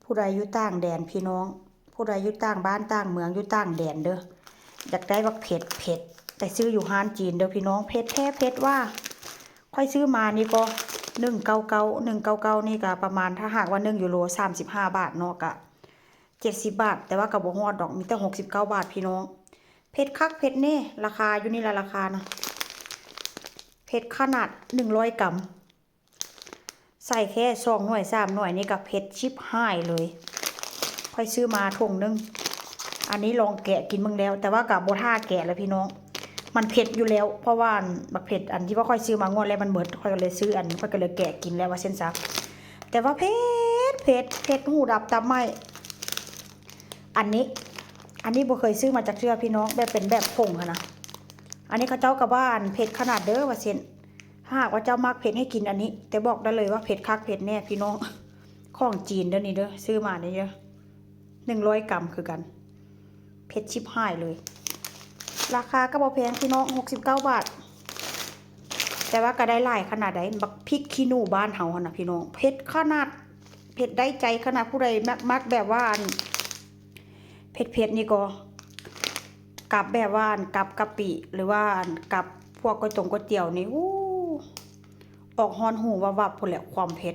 ຜູ້ໃດຢູ່ຕ່າງແດນພີ່ນ້ອງ ຜູ້ໃດຢູ່ຕ່າງບ້ານຕ່າງເມືອງ ຢູ່ຕ່າງແດນເດີ້ ຢາກໄດ້ບັກເຜັດເຜັດ ໄປຊື້ຢູ່ຮ້ານຈີນເດີ້ພີ່ນ້ອງ ເຜັດແທ້ເຜັດວ່າ. ຂ້ອຍຊື້ມານີ້ກໍໜຶ່ງເກົ້າເກົ້າ ໜຶ່ງເກົ້າເກົ້ານີ້ກໍປະມານ ຖ້າຫາກວ່າໜຶ່ງຢູໂຣສາມສິບຫ້າບາດເນາະ ກໍເຈັດສິບບາດ ແຕ່ວ່າກໍບໍ່ຮອດດອກ ມີແຕ່ຫົກສິບເກົ້າບາດພີ່ນ້ອງ. ເຜັດຄັກເຜັດແນ່ ລາຄາຢູ່ນີ້ລະ ລາຄານະ ເຜັດຂະໜາດໜຶ່ງຮ້ອຍກຳ ໃສ່ແຄ່ສອງໜ່ວຍສາມໜ່ວຍນີ້ກໍເຜັດຊິບຫາຍເລີຍ. ຂ້ອຍຊື້ມາຖົງໜຶ່ງ ອັນນີ້ລອງແກະກິນເບິ່ງແລ້ວ ແຕ່ວ່າກໍບໍ່ຖ້າແກະແລ້ວພີ່ນ້ອງ ມັນເຜັດຢູ່ແລ້ວ ເພາະວ່າອັນ ບັກເຜັດອັນທີ່ວ່າຂ້ອຍຊື້ມາງວດແລ້ວມັນໝົດ ຂ້ອຍກໍເລີຍຊື້ອັນ ຂ້ອຍກໍເລີຍແກະກິນແລ້ວວ່າຊັ້ນຊະ. ແຕ່ວ່າເຜັດ ເຜັດ ເຜັດຫູດັບຕັບໄໝ້. ອັນນີ້ ອັນນີ້ບໍ່ເຄີຍຊື້ມາຈັກເທື່ອພີ່ນ້ອງ ແບບເປັນແບບຜົງຫັ້ນນະ. ອັນນີ້ເຂົາເຈົ້າກໍວ່າອັນເຜັດຂະໜາດເດີ້ວ່າຊັ້ນ ຖ້າຫາກວ່າເຈົ້າມັກເຜັດໃຫ້ກິນອັນນີ້ ແຕ່ບອກໄດ້ເລີຍວ່າເຜັດຄັກເຜັດແນ່ພີ່ນ້ອງ. ຂອງຈີນເດີ້ນີ້ເດີ້ ຊື້ມານີ້ເດີ້ ໜຶ່ງຮ້ອຍກຳຄືກັນ ເຜັດຊິບຫາຍເລີຍ. ລາຄາກໍບໍ່ແພງພີ່ນ້ອງ ຫົກສິບເກົ້າບາດ ແຕ່ວ່າກໍໄດ້ຫຼາຍຂະໜາດໃດ. ບັກພິກຂີ້ໜູບ້ານເຮົາຫັ້ນນະພີ່ນ້ອງ ເຜັດຂະໜາດ ເຜັດໄດ້ໃຈຂະໜາດ. ຜູ້ໃດມັກ ມັກແບບວ່າອັນ ເຜັດໆ ນີ້ກໍກັບແບບວ່າອັນກັບກະປິ ຫຼືວ່າອັນກັບພວກກ໋ວຍຕົງກ໋ວຍຕຽວນີ້ ໂອ້ ອອກຮ້ອນຫູວັບໆ ພຸ້ນແຫຼະ ຄວາມເຜັດ.